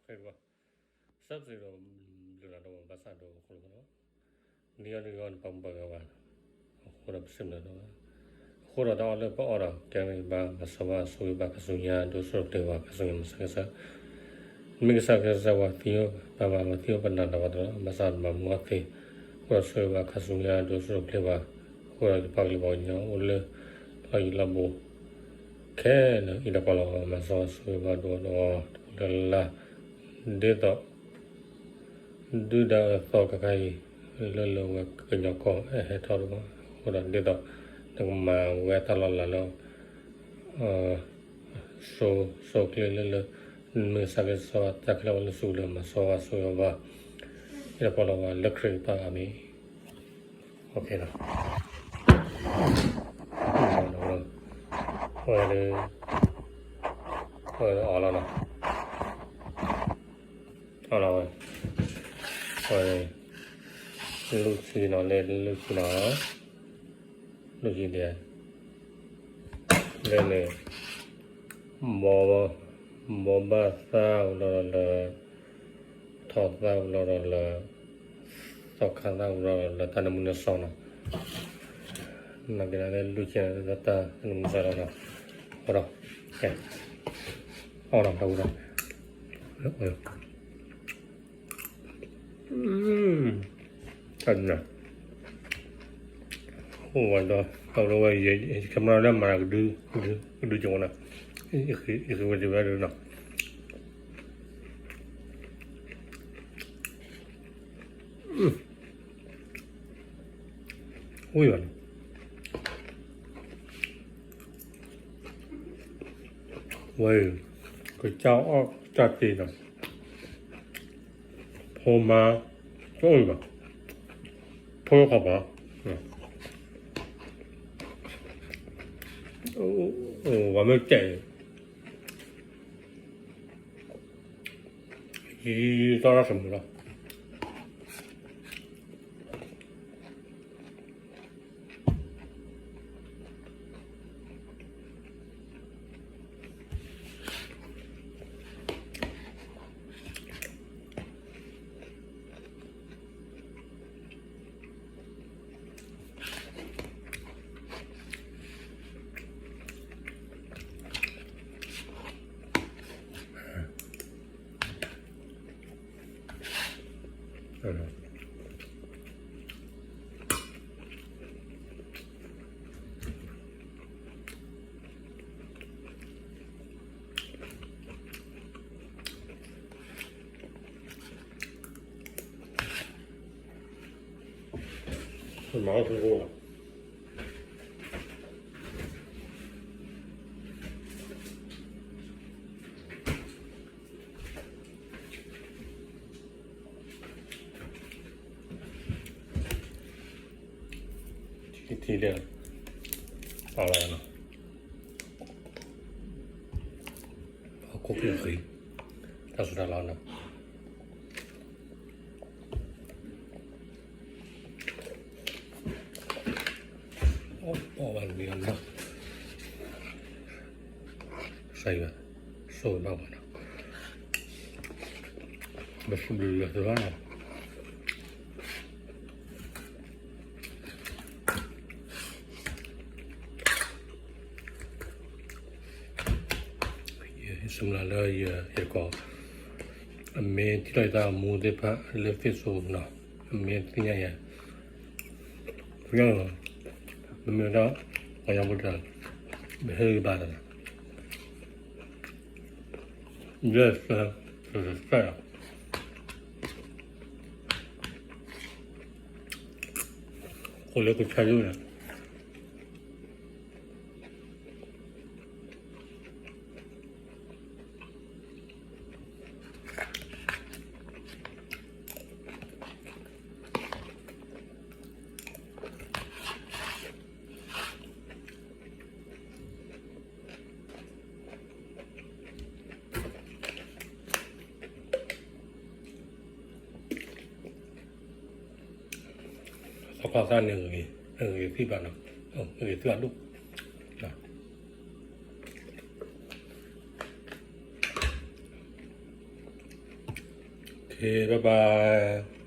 ဖဲတဘၣ် စၢ်စ့ၣ်ဒီး ဘျုးလၢ်ဒီးဘၣ်ဆၣ်ဒီးအဃိလီၤ, ဒ်အံၤဒ်အံၤနပာ်မူပာ်ဂဲၤဝဲ အဃိဒီးပစံးဘျုးဒီး အဃိဒီးတၢ်အီၣ်လၢပအီၣ်ဒီး ကဲဘၣ်မၤစီဘၣ်ဆိၣ်ဂ့ၤဘၣ်ခါဆူညါ ဒိၣ်စိၣ်တကျ့ၤဘၣ်ခါဆူညါမၤစၢၤကစၢ် မ့ၢ်ကစၢ်ကစၢ်ဝဲသံအိၣ် ပၢ်ဘၣ်ဝဲသံအိၣ်ပနၢ်တၢ်ဘၣ်တလီၤ ဘၣ်ဆၣ်မၤမူအီၣ်သ့ အဃိဒီးဆိၣ်ဂ့ၤဘၣ်ခါဆူညါ ဒိၣ်စိၣ်တကျ့ၤဘၣ် အဃိဒီးယပၢ်ကလုာ်ပှၤကညီအိၣ်လၢ လီၢ်ယံၤလီၢ်ဘူး ခဲလၢာ်အံၤဒီးပှၤလီၤ မၤစီဘၣ်ဆိၣ်ဂ့ၤဘၣ်ဒိဒီး တပူၤလၢ်လၢ် ဒ်သိး ဒုၣ်ဒါအသီခါခါအံၤ လၢလၢဝဲကညီကီၢ်အဟဲထီၣ်တဘၣ် အဃိဒီးဒ်သိး နကမၤဝဲတၢ်လီၤလးလၢ စိၤစိၤကျ့လၢလၢ မ့ၢ်ကစၢ်ကစီၣ်တၢ်ခဲလၢာ်ဝဲလၢစူၤလၢမၤစီဘၣ်ဆိၣ်ဂ့ၤဘၣ် ယပှၤလီၤဝဲလၢခရံာ်ပၢ်အမံၤ လီၤ ဝဲဒၣ် ဝဲဒၣ်အီၣ်လီၤနီၤ အီၣ်လီၤဝဲ ဝဲ လူၢ်ဆံနီၤ လၢလူၢ်ဆံနီၤ လူၢ်ဆံဒဲး လၢန့ၣ် ဘီ ဘီဘၣ်သၣ်ဝံၤလီၤဒီးလၢ ထီသၣ်ဝံၤလီၤဒီးလၢ သီခါသၣ်ဝံၤလီၤဒီးလၢတၢ်နၢမူနၢ်စီနီၤ နာ်က့ဒၣ်လၢလူၢ်ဆံန့ၣ် တၢ်နၢမူနၢ်စီလီၤနီၤ အီၣ်ဒီး ကဲ အီၣ်ဒီးတၢ်ဝံၤဒီး တၢ်နၢ အိၣ်ဝဲဒီး တၢ်ဝဲ ယ camera လၢမၤကဒု ကဒု ကဒုကဝဲနီၤ ယဃ့ဝဲဒၣ်ဝဲဒၣ်နီၤ ဝံၤဘၣ်နီၤ ဝဲ ကစၢ်အီၣ်ကစၢ်တ့နီၤ ဖိမါ တအိၣ်ဘၣ် ဖိလၢခီပီ ဝဲမ့ၢ်တဲ ယ ယ ယ သီၣ်ရၣ်သမူလီၤ ထံၣ်လၢ အီၣ်လီၤနီၤ အခိၣ်က့ၤဃံ တၢ်စူၤတၢ်လီၤနီၤ အီၣ်ဘၣ်လံနီၤ စၢ်ယွၤ ဆိၣ်ဂ့ၤဘၣ်ပှၤနီၤ ဘၣ်စူၤဘျုးယွၤသ့နီၤ ယဆၢမုၢ်လၢ်လၢယ ယကီၢ် အမ့ၢ်ထံၣ်လီၤယတၢ်အမူသ့ၣ်တဖၣ်လၢ Facebook နီၤ အမ့ၢ်သ့ၣ်ညါယၤ မ့မ့ၢ်ဒၣ် ပှၤညါပူၤတၢ် ပဟ့ၣ်ဂံၢ်ဘါတၢ် ယဲၢ်စၢ စၢ အိၣ်လၢကဆါယုၢ်န့ၣ် သီခါသၣ်န့ၣ်ဂ့ၤ ဂ့ၤသံဘၣ်နီၤ ဂ့ၤသံဘၣ်ဒိၣ် Okay, bye bye.